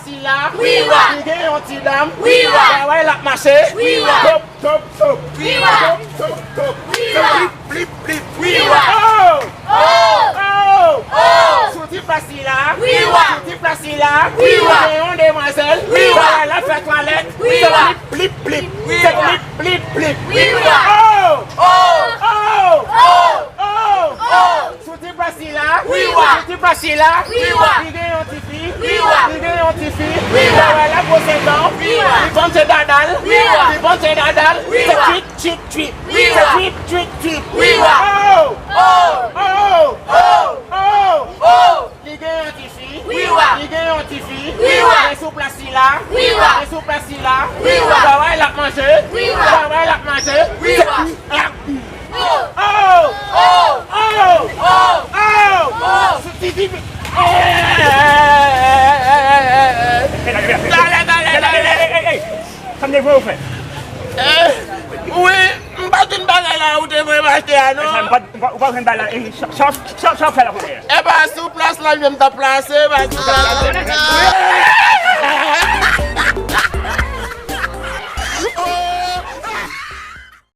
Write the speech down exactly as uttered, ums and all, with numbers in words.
Sila. Wi, wa. Li gen yon ti dam. Wi, wa. Travay l ap mache. Wi, wa. Top, top, top. Wi, wa. Top, top, top. Wi, wa. Plip, plip, plip. Wi, wa. Oh! Oh! Oh! Oh! Sou ti plas sila. Wi, wa. Sou ti plas sila. Wi, wa. Li gen yon demwazèl. Wi, wa. Travay l ap fè twalèt. Wi, wa. Se plip, plip, plip. Wi, wa. Se plip, plip, plip. Wi, wa. Oh! Oh! Oh! Oh! Oh! Oh! Sou ti plas sila. Wi, wa. Sou ti plas sila. Wi, wa. Li gen yon ti fi. Wi, wa. Li gen yon ti fi. Wi, wa. Travay la gwo sentan. Wi, wa. Li panse dada l. Wi, wa. Li panse dada l. Wi, wa. Se twit, twit, twit. Wi, wa. Se twit, twit, twit. Wi, wa. Oh! Oh! Oh! Oh! Oh! Oh! Li gen yon ti fi. Wi, wa. Li gen yon ti fi. Wi, wa. Men sou plas sila. Wi, wa. Men sou plas sila. Wi, wa. Travay l ap manje. Wi, wa. Travay l ap manje. Wi, wa. Oh! Oh! Oh! Oh! Oh! Oh! Sou ti fi. Talè, talè, talè. Sa m te voye w fè? Eh, wi, m pa jwenn bagay la ou te voye m achte a, non. Sa m pa, ou pa, ou pa jwenn bagay la. Eh, sa, sa, sa, sa w fè la kounye a? E pa sou plas la, m t ap plase, pa sou plas la.